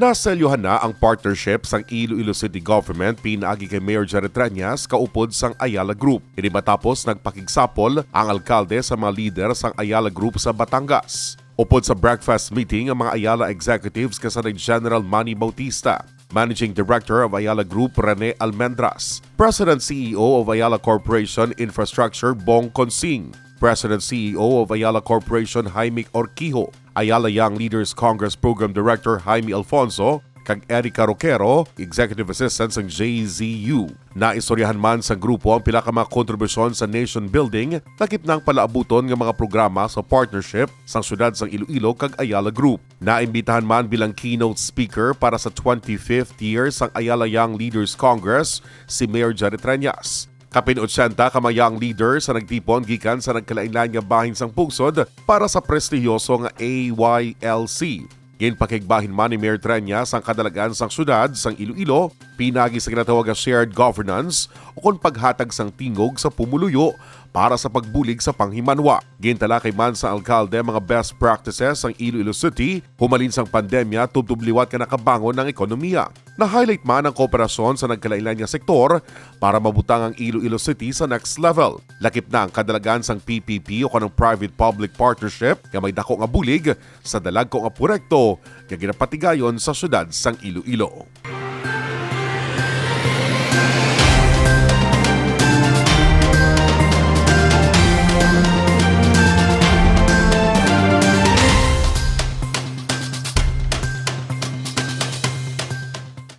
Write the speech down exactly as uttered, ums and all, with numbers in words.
Naselyohan na ang partnership sang Iloilo City Government pinaagi kay Mayor Jerry Treñas kaupod sang Ayala Group. Ini matapos nagpakigsapol ang alkalde sa mga lider sang Ayala Group sa Batangas. Upod sa breakfast meeting ang mga Ayala executives kasanay General Manny Bautista, Managing Director of Ayala Group Rene Almendras, President C E O of Ayala Corporation Infrastructure Bong Consing, President C E O of Ayala Corporation Jaime Orquijo, Ayala Young Leaders Congress Program Director Jaime Alfonso, kag Erica Roquero, Executive Assistant sang J Z U. Naistoryahan man sang grupo ang pila ka mga kontribusyon sa nation building, lakip na ang palaabuton nga mga programa sa partnership sang siyudad sang Iloilo kag Ayala Group. Naimbitahan man bilang keynote speaker para sa twenty-fifth year sang Ayala Young Leaders Congress si Mayor Jerry Treñas. Kapin otsenta ka mga young leaders ang nagtipon gikan sa nagkalainlain nga bahin sang pungsod para sa prestihiyoso nga A Y L C. Ginpakigbahin man ni Mayor Treñas ang kadalagan sang siyudad sang Iloilo, pinagi sa ginatawag nga shared governance, ukon paghatag sang tingog sa pumuluyo para sa pagbulig sa panghimanwa. Gintalakay man sa alkalde ang mga best practices sang Iloilo City humalin sang pandemya tubtob liwat nga nakabangon ang ekonomiya. Na-highlight man ang kooperasyon sa nagkalainlain nga sektor para mabutang ang Iloilo City sa next level. Lakip na ang kadalagan sang P P P o kanang private-public partnership nga may dako nga bulig sa dalagko nga proyekto nga ginapatigayon sa siyudad sang Iloilo.